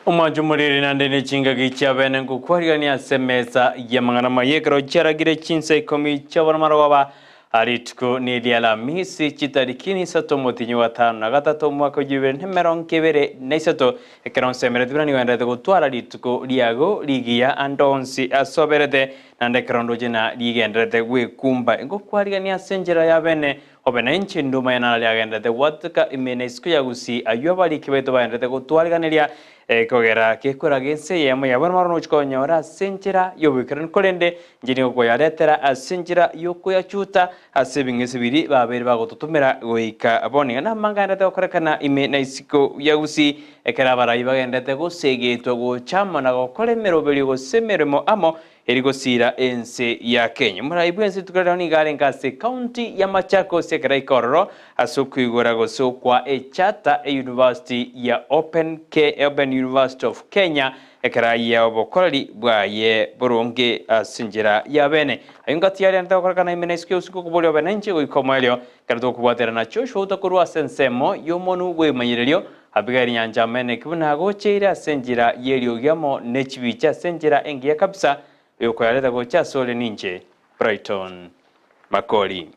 Omwancho omoriri naende ne chingaki chia bene ngokwarigania ase emesa y'amang'ana amaya ekero chiaragire chinsa ikomi chiabona marogoba rituko neria Alamisi chitariki isato omotienyi o gatano na gatato omwaka o bibere na emerongo ebere na isato ekero nsemereti buna nigo ngendererete gotwara rituko riago rigiya ande onsi ase oberete naende ekero ndoche na rigendererete gwekumba ngokwarigania ase enchera ya bene Obe nainche nduma nara riagenderete gwateka ime na isiko ya Gusii, ayio abariki baito bagenderete gotwariganeria, ekogera gekoraga ense eyemo yabo namaro nochia konyora ase enchera y'oboikeranu, korende inche nigo nkoyaretera ase enchera y'okoyachuta ase ebing'ese biria babeire bagototomera goika bono iga. Namanganerete gokorekana ime na isiko ya Gusii, ekero abarai bagenderete gosegetwa gocha amo na gokora emeroberio gose emeremo amo Eri gosiira ense ya Kenya. Omorai bw'ense rituko riarero nigo arenge ase ekaunti ya Machakos ekero aika ororo ase okoigora gose okwa echarter eyunivasiti ya Open Open University of Kenya ekero ayia obokoreri bwaye boronge ase enchera ya bene. Ayio ngati yarente gokorekana ime na isiko y'obosuku okoboria obe nainche goika omoerio ekero tokobwaterana Joshua Outa korwa ase ensemo y'omonu bw'ebimanyererio Abigaili nyancha ameneki buna agocheire ase enchera y'eriogi amo ne chibicha ase enchera engiya kabisa oyokoyareta gocha asore ninche, Brighton Makori.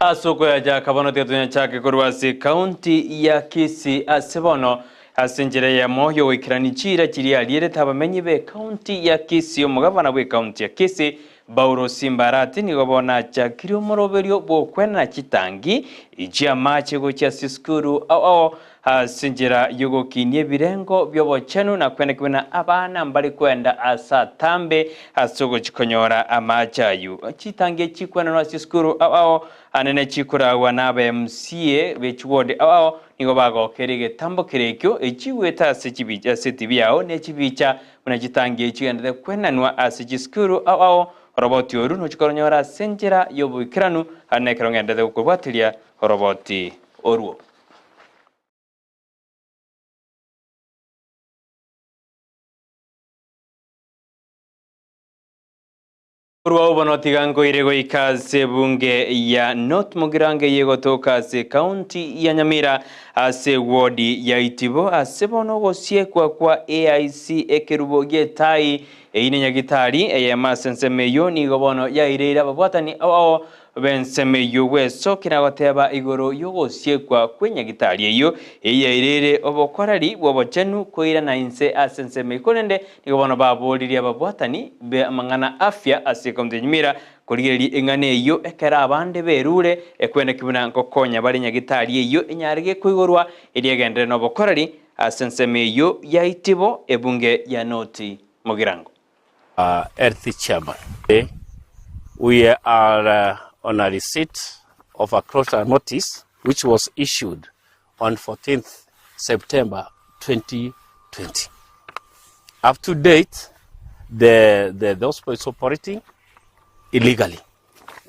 Ase okoyachaka bono tiga tonyachake korwa ase ekaunti ya Kisii ase bono Ase enchera eyemo y'ogoikerania chiira chiria arierete abamenyi b'ekaunti ya Kisii, omogavana bw'ekaunti ya Kisii, Paulo Simbarati nigo bono achakirie omoroberio bw'okwenena chitangi chi'amache gochia ase chisukuru ao ao ase enchera y'ogokinia ebirengo bi'obochenu na kweneki buna abana mbare kwenda ase atambe ase ogochia konyora amache ayio. Chitangi echi chikwenenwa ase chisukuru ao ao anene chikoragwa n'aba MCA be chiward ao ao Nigo bagokera egetambo keria ekio echigwete ase chibicha ase etibi yao ne chibicha buna chitangi echigenderete kwenanwa ase chisukuru ao ao. Oroboti oru nochia koronyora ase enchera y'oboikeranu aria nekero ngenderete gokobwatiria oroboti orwo. Korwa agwo bono tiga nkoire goika ase ebunge ya North Mugirango eyio egotoka ase ekaunti ya Nyamira ase ewodi ya Itibo ase bono ogosiekwa kwa AIC ekerubo gi'etai eyio ne Nyagitari eyemo ase ensemo eyio nigo bono yaireire ababwatani ao ao b'ensemo eyio gwesokia na goteba igoro y'ogosiekwa kw'enyagitari eyio eyio yaireire obokoreri bw'obochenu koirana inse ase ensemo eyio korende Nigo bono baboririe ababwatani be amang'ana afya ase ekaunti ya Nyamira korigereria eng'ana eyio ekero abande berure ekweneki buna nkokonya bare nyagitari eyio enyare gekoigorwa erio egenderere nobokoreri ase ensemo eyio ya Itibo ebunge ya North Mugirango. Health Chairman. We are on a receipt of a closure notice which was issued on 14th September 2020. Up to date, the, the, the hospital is operating illegally.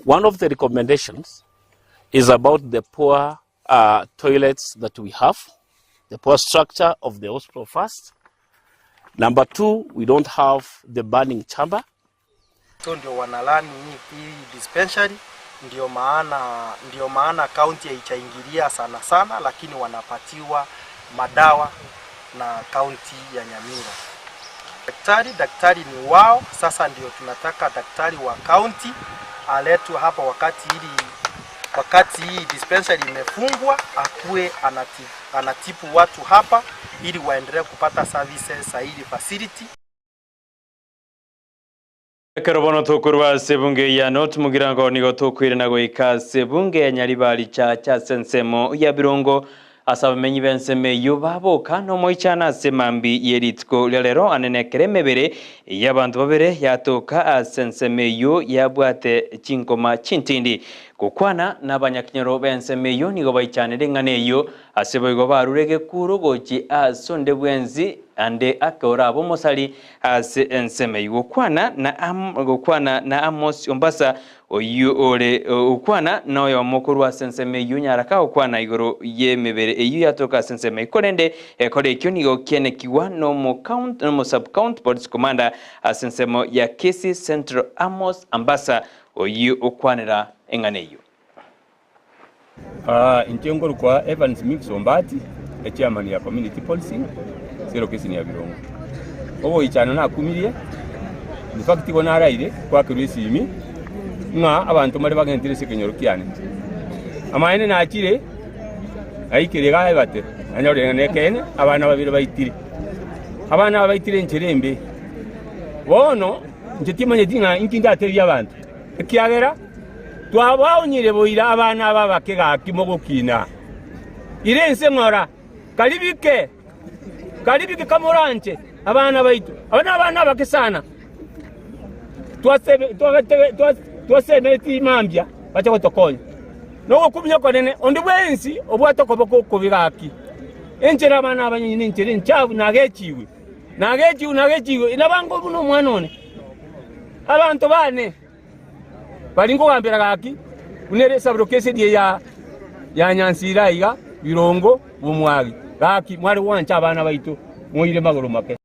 One of the recommendations is about the poor uh, toilets that we have, the poor structure of the hospital first. Number two, we don't have the burning chamber. So ndio wanalani hii hii dispensary, ndio maana ndio maana county haichaingilia sana sana, lakini wanapatiwa madawa na county ya Nyamira. Daktari daktari ni wao, sasa ndio tunataka daktari wa county aletwe hapa wakati ili wakati hii dispensary imefungwa akuwe anatibu, anatibu watu hapa ili waendelee kupata services za hili facility. Ekero bono tokorwa ase ebunge ya North Mugirango nigo tokoirana goika ase ebunge ya Nyaribari Chache ase ensemo ya Birongo ase abamenyi b'ensemo eyio baboka nomoichano ase mambi ye rituko ria rero ane nekero emebere y'abanto babere yatoka ase ensemo eyio yabwate chinkoma chintindi. Gokwana nabanyakenyoro b'ensemo eyio nigo baichanire eng'ana eyio ase boigo barure egekuro gochia ase onde bwensi ande ake orabe omosari Ase ensemo eyio gokwana na gokwana na Amosi Ombasa, oyio ore gokwana noyomo korwa ase ensemo eyio nyaraka gokwana igoro y'emebere eyio yatoka ase ensemo eyio. Korende ekore ekio nigo kienekigwa nomo nomo sub county police commander ase ensemo ya Kisii Central Amos Ambasa. Oyio okwanera eng'ana eyio. Inche nkorokwa Evans Mix Ombati, echairman ya community policing ase elokeseni ya Birongo. Ogoichana nakumirie, in fact igo naraire kwakerwa esimi ng'a abanto mbare bagentire ase ekenyoro kiane. Amaene nachire, naikire iga ebate, nanyorire ng'a nekeene abana babere baitire. Abana aba baitire enchera embe. Bono inche timanyeti ng'a inki ndatebie abanto, ekiagera twabaonyire boira abana aba abake gaki mogokina. Ira ense ng'ora, karibike, karibike kamoranche abana baito. Aba nabana abake sana, twasemeretie mambia bache gotokonya. Nogokumia okonene, onde bwensi obwate okoboko okobe gaki. Enchera abana abanyinyi nenchera enchafu nagechigwe. Nagechigwe, nagechigwe, inabange buna omwana one. Abanto baane bari nkogambera gaki, buna ere esaburo kesi eye ya Nyansira aiga, Birongo, Bomwagi. Gaki mware gwancha abana baito, moire magoro make.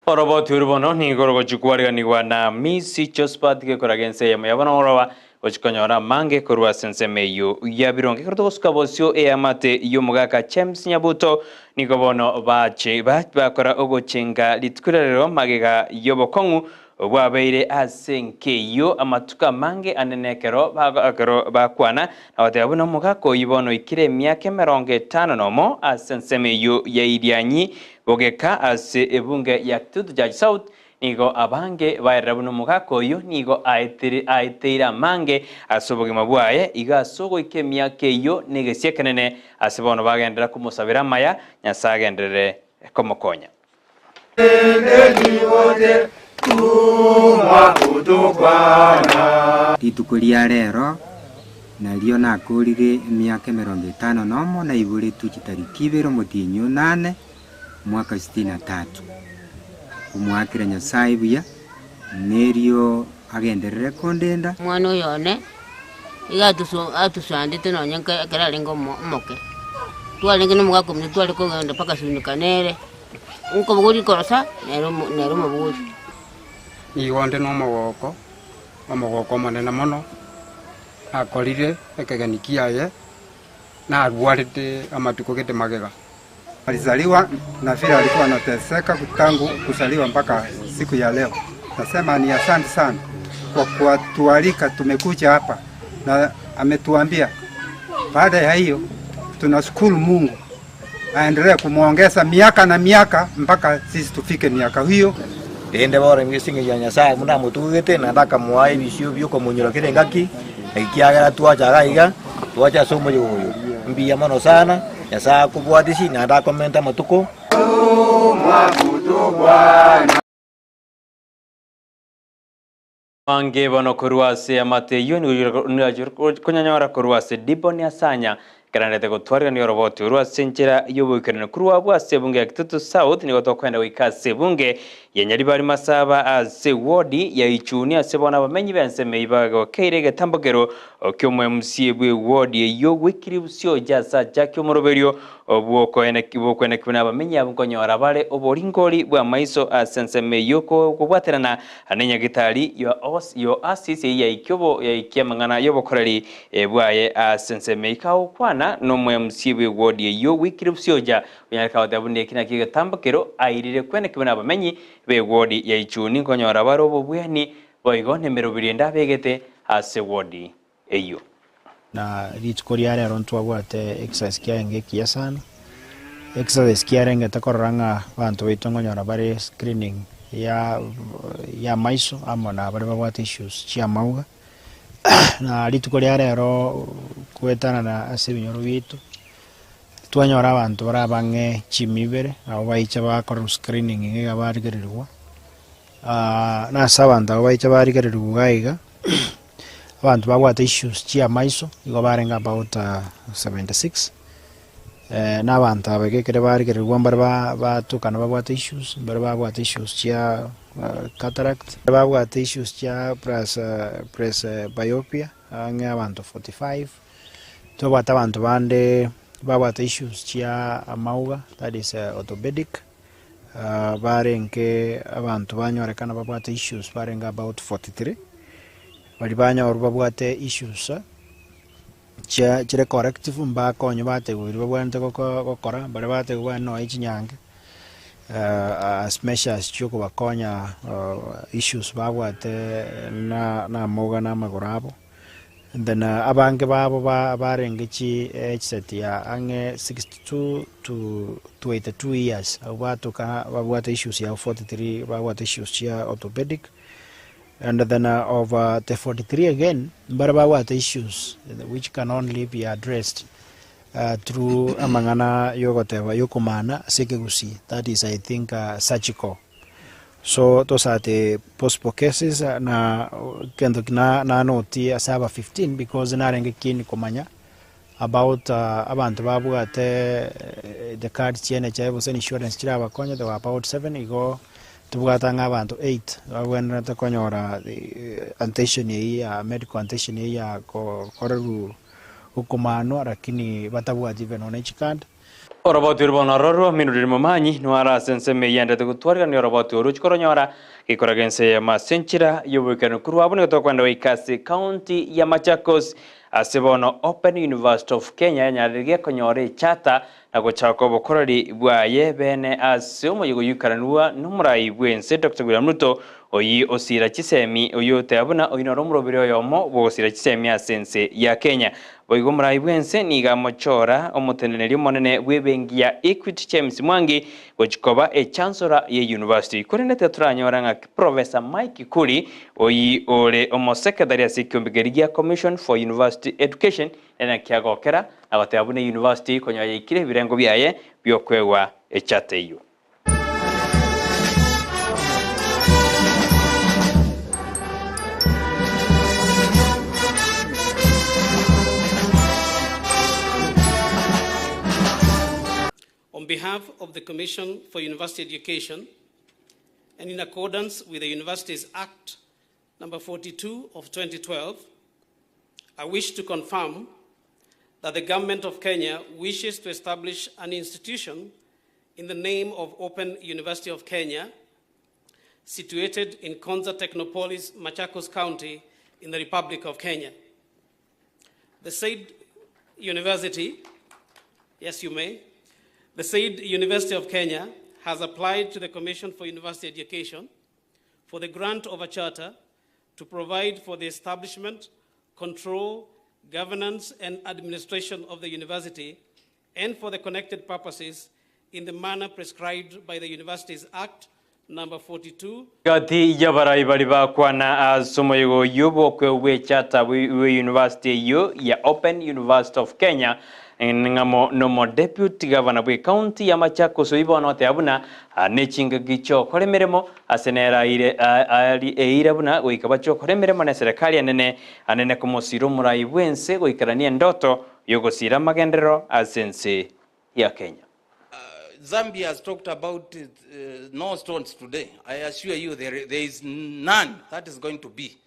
Oroboti oru bono nigo rogochia kwariganigwa na Misi Josphat gekoraga ense eyemo ya bono oroba gochia konyora amange korwa ase ensemo eyio ya Birongo. Ekero togosuka bosio eamate y'omogaka James Nyabuto nigo bono bache bakora ogochenga rituko ria rero magega y'obokong'u bwabeire ase enka eyio amatuko amange anene ekero ekero bakwana na goteba buna omogaka oyio bono oikire emiaka emerongo etano nomo ase ensemo eyio ya Irianyi bogeka ase ebunge ya Kitutu Church South. Nigo abange baerera buna omogaka oyio nigo aetire aeteire amange ase obogima bwaye, igo ase ogoika emiaka eyio negesia ekenene ase bono bagenderera komosabera amaya, Nyasae agenderere komokonya. Rituko ria rero nario nakoorire emiaka emerongo etano nomo, naiboretwe chitariki ibere omotienyi o nane, omwaka sitini na tatu. Omoakera Nyasae buya, nerio agenderere kondenda. Omwana oyo one iga atusandete nonye ekero arenge omoke. Twarenge nomogaka ominto tware kogenda mpaka sunika nere, nkobogoria rikorosa nere nere omobogoria. Nigo nde nomogoko, omogoko omonene mono, nakorire ekegeni kiaye, narwarete amatuko gete magega. Alizaliwa na vile alikuwa anateseka tangu kuzaliwa mpaka siku ya leo. Nasema ni asante sana kwa kutualika, tumekuja hapa na ametuambia. Baada ya hiyo, tunashukuru Mungu aendelee kumwongeza miaka na miaka mpaka sisi tufike miaka hiyo. Rende bono inwe ase engencho ya Nyasae buna amotugete, naende akamoa ebisio bi'okomonyora kera engaki, ekiagera twacha iga iga, twacha ase omoyega oyo. Mbuya mono sana, Nyasae akobwatisie naende akomente amatuko. Mange bono korwa ase amate eyio nigo konyanyora korwa ase Diboni Asanya, ekerenderete gotwarigania oroboti orwo ase enchera y'oboikeranu. Korwa abwo ase ebunge ya Kitutu South nigo tokoenda goika ase ebunge ya Nyaribari Masaba ase ewodi ya Ichuni ase bono abamenyi b'ensemo eyio bagokeire egetambokero ki'omoMCA bw'ewodi eyio Wycliffe Sioja ase achake omoroberio bw'okoenekigwa nabamenyi abwo nkonyora bare oboringori bw'amaiso ase ensemo eyio kobwaterana Nenyagitari Yoasis yaikia amang'ana y'obokoreri bwaye ase ensemo eyio. Kagokwana nomoMCA bw'ewodi eyio Wycliffe Sioja, onyareka goteba buna eki nakio egetambokero airire kwenekigwa nabamenyi b'ewodi ya Ichuni nkonyora bare obobweni boigo nemeroberi ende abegete ase ewodi eyio. Na rituko ria rero ntwabwate exercise kiarenge ekiya sana, exercise kiarengete korora ng'a abanto baito nkonyora bare screening ya ya amaiso amo na baria babwate issues chia amauga, na rituko ria rero goetanana ase ebinyoro biaito, twanyora abanto bare abang'e chimi ibere, nabo baicha bakorerwa screening iga iga barigererigwa, na ase abanto abwo baicha barigererigwa iga iga. Abanto babwate issues chia amaiso nigo barenge about 76, na abanto aba iga ekere barigererigwa mbare batukana babwate issues, mbare babwate issues chia cataract, mbare babwate issues chia plus presbyopia ang'e abanto 45, ntobwate abanto bande babwate issues chia amauga that is orthopedic, barenge abanto banyorekana babwate issues barenge about 43. Baria banyorwa babwate issues chia chire corrective mbakonywa batebiwa biria babwenerete goko gokora, baria batebiwa bane nonya chinyange as measures chia okobakonya issues babwate na na amauga na amagoro abo. And then abange babo ba barenge chi age set ya ang'e 62 to to 82 years, abwo batoka babwate issues yabo 43 babwate issues chia orthopedic, and then of the 43 again, mbare babwate issues which can only be addressed through amang'ana yogoteba yokomana ase ekegusii, that is I think surgical. So tosate possible cases na kento ki na nanotie ase aba 15 because narenge keen komanya about abanto babwate the card chia NHIF gose insurance chirabakonye they were about seven igo tobwate ang'e abanto eight babwenerete konyora attention eyio ya medical attention eyio ya kokorerwa okomanwa lakini batabwati even nonya chicard. Oroboti orwo bono rorwo minurire momanyi, noare ase ensemo eyio endete gotwarigania oroboti orwo chikoronyora gekoraga ense eyemo ase enchera y'oboikeranu. Korwa abwo nigo tokwenda goika ase county ya Machakos ase bono Open University of Kenya yanyarire konyora echata na gochaka obokoreri bwaye bene ase omoyega oyio oikaranwa nomorai bwense Doctor William Ruto oyio osira chisemi oyio oteba buna oyio noro omoroberi oyomo bwogosira chisemi ase ense ya Kenya. Boigo omorai bw'ense nigo amochora omoteneneri omonene bw'ebenki ya Equity James Mwangi gochia koba echancellor ye university. Korende tiga toranyora ng'a Professor Mike Kuri oyio ore omosekretary ase ekiombe keria gia Commission for University Education nere naki agokera na goteba buna university konyora yaikire ebirengo biaye biokoegwa echata eyio. On behalf of the Commission for University Education, and in accordance with the Universities Act number 42 of 2012, I wish to confirm that the government of Kenya wishes to establish an institution in the name of Open University of Kenya, situated in Konza Technopolis, Machakos County, in the Republic of Kenya. The said university, yes you may, the said University of Kenya has applied to the Commission for University Education for the grant of a charter to provide for the establishment, control, governance, and administration of the university, and for the connected purposes in the manner prescribed by the Universities Act number 42. Gati y'abarai bari bakwana ase omoyega oyio bw'okwe bw'echata bwe university eyio ya Open University of Kenya ng'amo nomo deputy governor bwe county ya Machakos oyio bono oteba buna nechingaki chiokora emeremo ase nere aire ari eira buna goika bachiokora emeremo na eserekari enene anene komosira omorai bwense goikerania endoto yogosira amagenderero ase ense ya Kenya. Zambia has talked about no stones today. I assure you there is none that is going to be.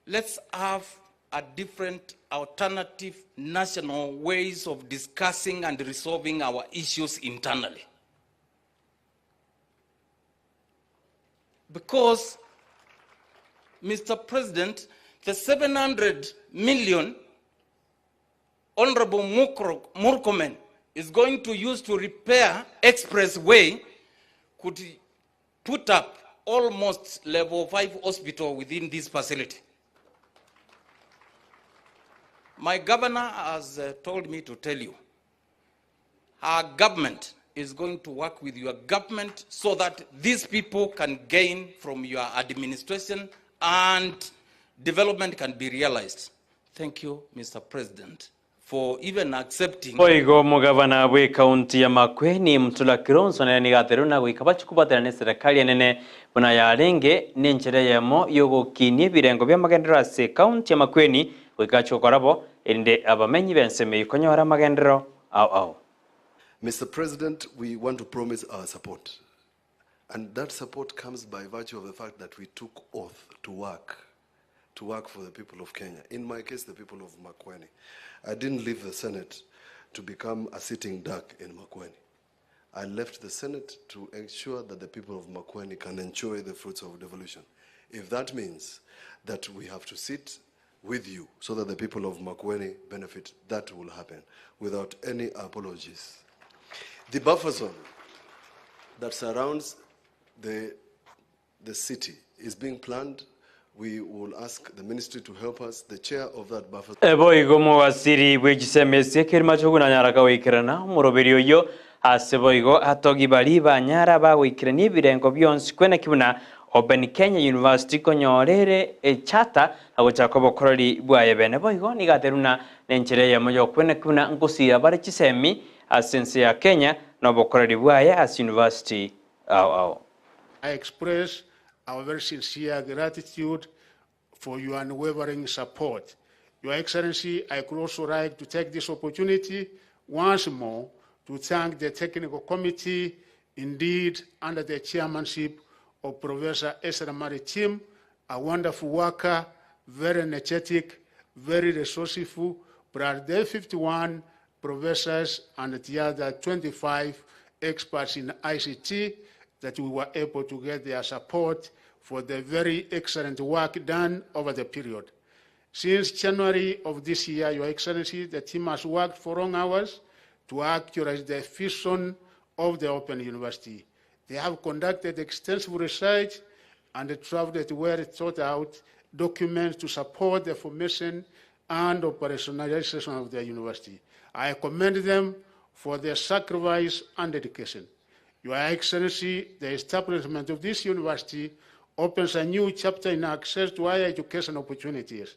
Let's have a different alternative national ways of discussing and resolving our issues internally. Because, Mr. President, the 700 million Honorable Murkomen is going to use to repair expressway could put up almost level 5 hospital within this facility. My governor has told me to tell you, our government is going to work with your government so that these people can gain from your administration and development can be realized. Thank you, Mr. President, for even accepting. Boigo omogavana bwe county ya Makueni Mutula Kilonzo nere nigo aterire na goika bachikobatera na eserekari enene buna yarenge na enchera eyemo yogokinia ebirengo bia amagenderero ase county ya Makueni goika achigokora bo erinde abamenyi b'ensemo eyio konyora amagenderero ao ao. Mr. President, we want to promise our support. And that support comes by virtue of the fact that we took oath to work for the people of Kenya. In my case, the people of Makueni. I didn't leave the Senate to become a sitting duck in Makueni. I left the Senate to ensure that the people of Makueni can enjoy the fruits of devolution. If that means that we have to sit with you so that the people of Makueni benefit, that will happen without any apologies. The buffer zone that surrounds the, the city is being planned. We will ask the ministry to help us. The chair of that buffer Boigo omowasiri bwe chisemesi ekerima chi'ogunanyara kagoikerana omoroberi oyio ase boigo atogi baria banyara bagoikerania ebirengo bionsi kweneki buna Open Kenya University konyora ere echata na gochaka obokoreri bwaye bene boigo nigo aterwe buna nenchera eyemo y'okweneki buna nkosira bare chisemi ase ense ya Kenya na obokoreri bwaye ase university ao ao. I express our very sincere gratitude for your unwavering support. Your Excellency, I could also like to take this opportunity once more to thank the technical committee, indeed under the chairmanship of Professor Ezra Maritim, a wonderful worker, very energetic, very resourceful, plus the 51 professors and the other 25 experts in ICT that we were able to get their support for the very excellent work done over the period. Since January of this year, Your Excellency, the team has worked for long hours to actualize the vision of the Open University. They have conducted extensive research and drafted well thought out documents to support the formation and operationalization of the university. I commend them for their sacrifice and dedication. Your Excellency, the establishment of this university opens a new chapter in access to higher education opportunities.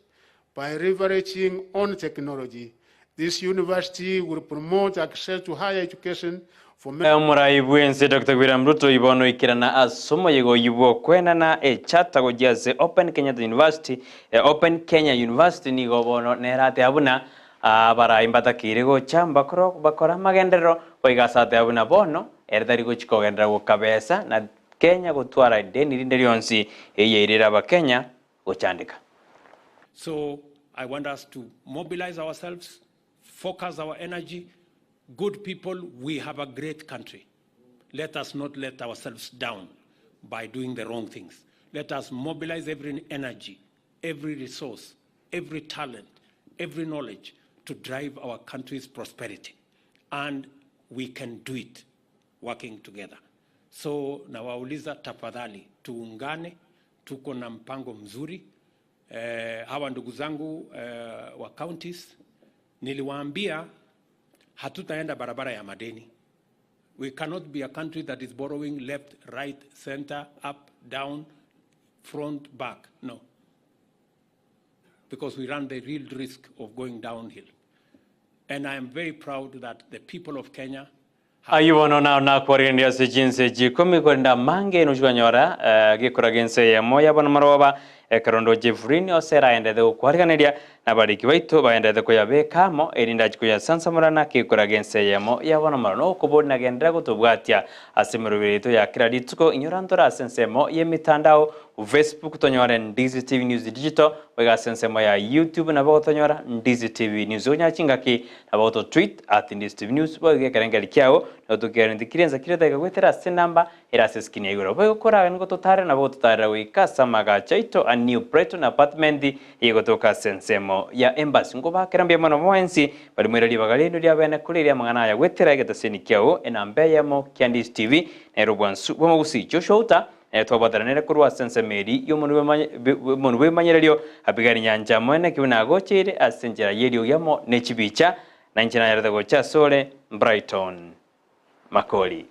By leveraging on technology, this university will promote access to higher education for many. Omorai bw'ense Dr. William Ruto ibono oikerana ase omoyega oyio bw'okwenana echata gochia ase Open Kenyatta University, Open Kenya University nigo bono nere ateba buna abarai mbatakeire gocha mbakoro bakore amagenderero boigo ase ateba buna bono ere tari gochia kogenderera gokabesa na Kenya gotwara edeni rinde rionsi eyio yairire abakenya gochandeka. So I want us to mobilize ourselves, focus our energy. Good people, we have a great country. Let us not let ourselves down by doing the wrong things. Let us mobilize every energy, every resource, every talent, every knowledge to drive our country's prosperity. And we can do it working together. So nawauliza tafadhali, tuungane, tuko na mpango mzuri. Eh, hawa ndugu zangu eh, wa counties niliwaambia hatutaenda barabara ya madeni. We cannot be a country that is borrowing left, right, center, up, down, front, back. No. Because we run the real risk of going downhill. And I am very proud that the people of Kenya Ayio bono nao nakwarigania ase chinse chikomi korende amange inwe chikonyora gekora gense eyemo yabo namaroba, ekero ndoche Efraini ose eraendete gokwariganeria, na abariki baito baenderete koyabeka amo, erinde achie koyasansamorana gekora gense eyemo yabo namaro. Nokobori nagenderera gotobwatia ase emeroberi yaito ya kera rituko, inyora ntore ase ensemo y'emetandao, Facebook tonyore Ndizi TV News Digital, Boigo ase ensemo ya YouTube nabo gotonyora Ndizi TV News. Onyare chingaki nabo goto tweet at Ndizi TV News boigo ekerengerio kiao nigo tokereneti kire ensa kire edageka goetera ase enamba ere ase eskini ya igoro. Boigo koraganie gototarera nabo gototarera goika ase amagacho aito a New Brighton Apartment eyegotoka ase ensemo ya Embassy. Nkobakera mbuya mono mwensi bari moire ribaga riaino ria bene koria amang'ana aya goetera egetaseni kiao enamba eyemo kia Ndizi TV nero obwansu bw'omogusii Joshua Uta Nere twabwataranire korwa ase ensemo eria y'omonwe bw'ebimanyererio, Abigaili nyancha amo naki buna agocheire ase enchera y'eriogi amo ne chibicha, na inche nanyarete gocha asore. Brighton Makori.